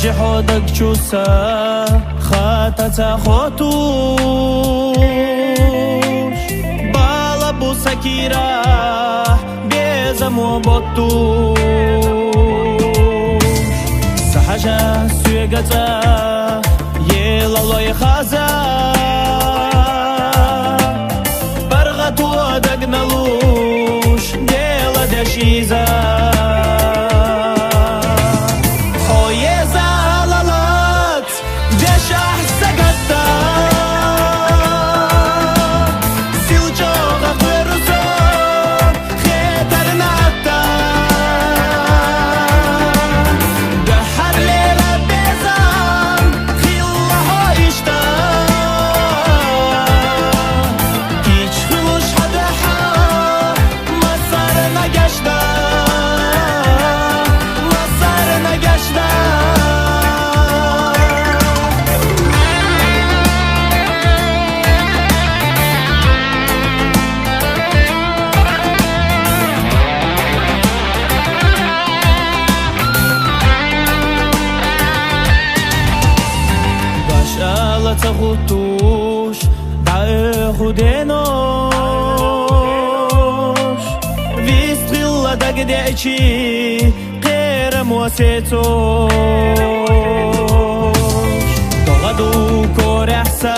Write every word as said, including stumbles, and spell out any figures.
Хьо даг чу са хата ца хотуш, бала бу са кира безамо боттуш. Са хьажа соьга цӀа елалой хаза, паргӀато дагналуш, дела деш иза. Хьо еза лалац, дешахь сагатта, сил чӀогӀа гӀерусо, хетарна атта. Духхьарлера безам хилла хьо иштта, кийч хуьлуш хьа духьа, массарна гешт да, массарна гешт да. Башала ца хӀуттуш, дӀаэху денош, вист хилла дагадеъчи, кхерамо сецо. ДогӀа ду корехь са